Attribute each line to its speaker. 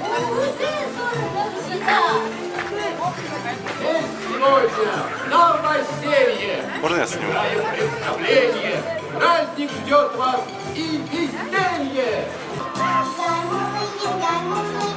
Speaker 1: Үзе зурлык җыя.
Speaker 2: Здесь сегодня новоселье.
Speaker 3: Можно я сниму?
Speaker 2: Играем представление. Праздник ждет вас и веселье.
Speaker 1: Гармунный, гармунный.